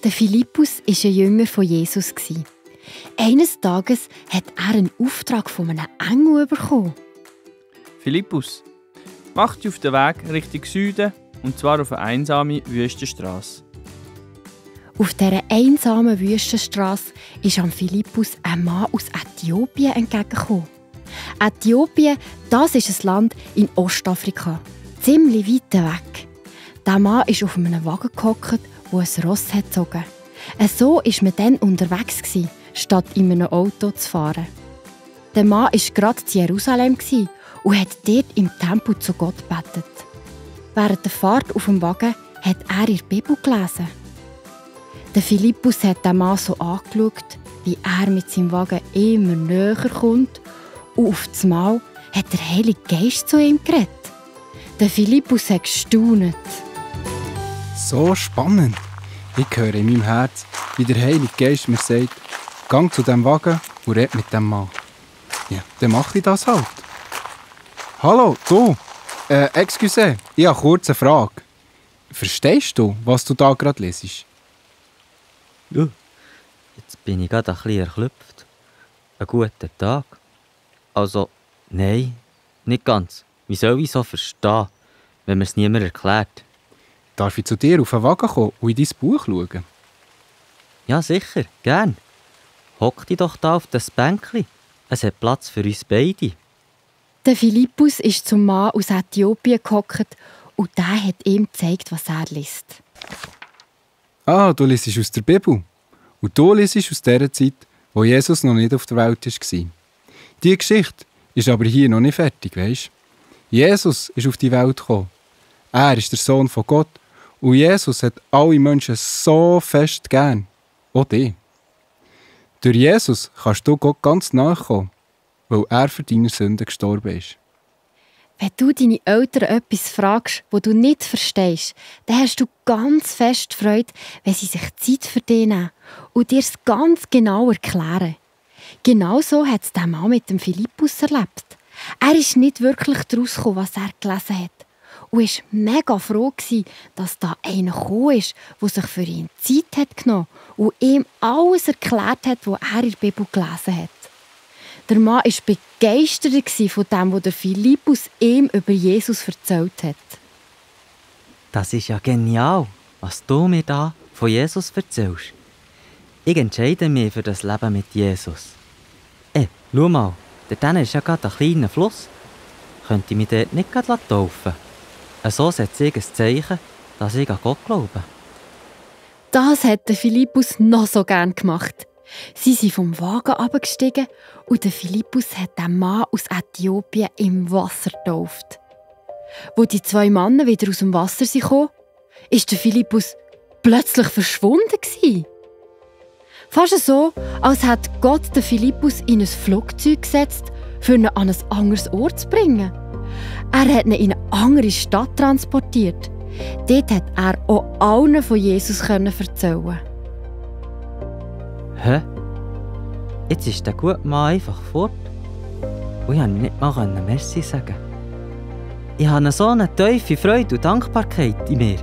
Der Philippus war ein Jünger von Jesus. Eines Tages hat er einen Auftrag von einem Engel bekommen. Philippus, mach dich auf den Weg Richtung Süden, und zwar auf eine einsame Wüstenstrasse. Auf dieser einsamen Wüstenstrasse ist am Philippus ein Mann aus Äthiopien entgegengekommen. Äthiopien, das ist ein Land in Ostafrika, ziemlich weit weg. Der Mann ist auf einem Wagen gehockt, wo ein Ross gezogen hat. So war man dann unterwegs, statt in einem Auto zu fahren. Der Mann war gerade in Jerusalem und hat dort im Tempel zu Gott gebetet. Während der Fahrt auf dem Wagen hat er in der Bibel gelesen. Der Philippus hat den Mann so angeschaut, wie er mit seinem Wagen immer näher kommt, und auf einmal hat der Heilige Geist zu ihm geredet. Der Philippus hat gestaunt. So spannend. Ich höre in meinem Herz, wie der Heilige Geist mir sagt, gang zu diesem Wagen und red mit dem Mann. Ja, dann mache ich das halt. Hallo, du. Excuse, ich habe kurz eine Frage. Verstehst du, was du da gerade lesest? Ja, jetzt bin ich gerade ein bisschen erschöpft. Einen guten Tag. Also, nein, nicht ganz. Wie soll ich so verstehen, wenn mir es niemand erklärt? Darf ich zu dir auf den Wagen kommen und in dein Buch schauen? Ja, sicher, gern. Hock dich doch da auf das Bänkchen. Es hat Platz für uns beide. Der Philippus ist zum Mann aus Äthiopien gehockt und der hat ihm gezeigt, was er liest. Ah, du liest aus der Bibel. Und du liest aus der Zeit, wo Jesus noch nicht auf der Welt war. Diese Geschichte ist aber hier noch nicht fertig, weisst? Jesus ist auf die Welt gekommen. Er ist der Sohn von Gott. Und Jesus hat alle Menschen so fest gern. Auch dich. Durch Jesus kannst du Gott ganz nahe kommen, weil er für deine Sünden gestorben ist. Wenn du deine Eltern etwas fragst, das du nicht verstehst, dann hast du ganz fest Freude, wenn sie sich Zeit für dich nehmen und dir es ganz genau erklären. Genauso hat es der Mann mit dem Philippus erlebt. Er ist nicht wirklich daraus gekommen, was er gelesen hat. Und war mega froh, dass da einer gekommen ist, der sich für ihn Zeit hat genommen und ihm alles erklärt hat, was er in der Bibel gelesen hat. Der Mann war begeistert von dem, was der Philippus ihm über Jesus erzählt hat. Das ist ja genial, was du mir da von Jesus erzählst. Ich entscheide mich für das Leben mit Jesus. Schau mal, dort ist ja gerade ein kleiner Fluss. Könnte ich mich dort nicht gerade taufen? So setze ich ein Zeichen, dass ich an Gott glaube. Das hat der Philippus noch so gern gemacht. Sie sind vom Wagen abgestiegen und der Philippus hat den Mann aus Äthiopien im Wasser getauft. Wo die zwei Männer wieder aus dem Wasser kamen, ist der Philippus plötzlich verschwunden. Fast so, als hätte Gott den Philippus in ein Flugzeug gesetzt, für ihn an ein anderes Ort zu bringen. Er hat ihn in eine andere Stadt transportiert. Dort hat er auch allen von Jesus erzählen. Hä? Jetzt ist der gute Mann einfach fort. Und ich konnte nicht mal Merci sagen. Ich habe so eine tiefe Freude und Dankbarkeit in mir.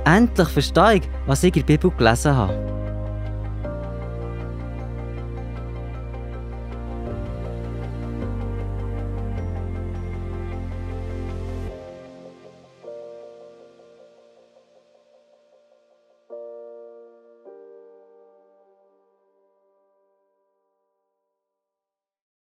Endlich verstehe ich, was ich in der Bibel gelesen habe.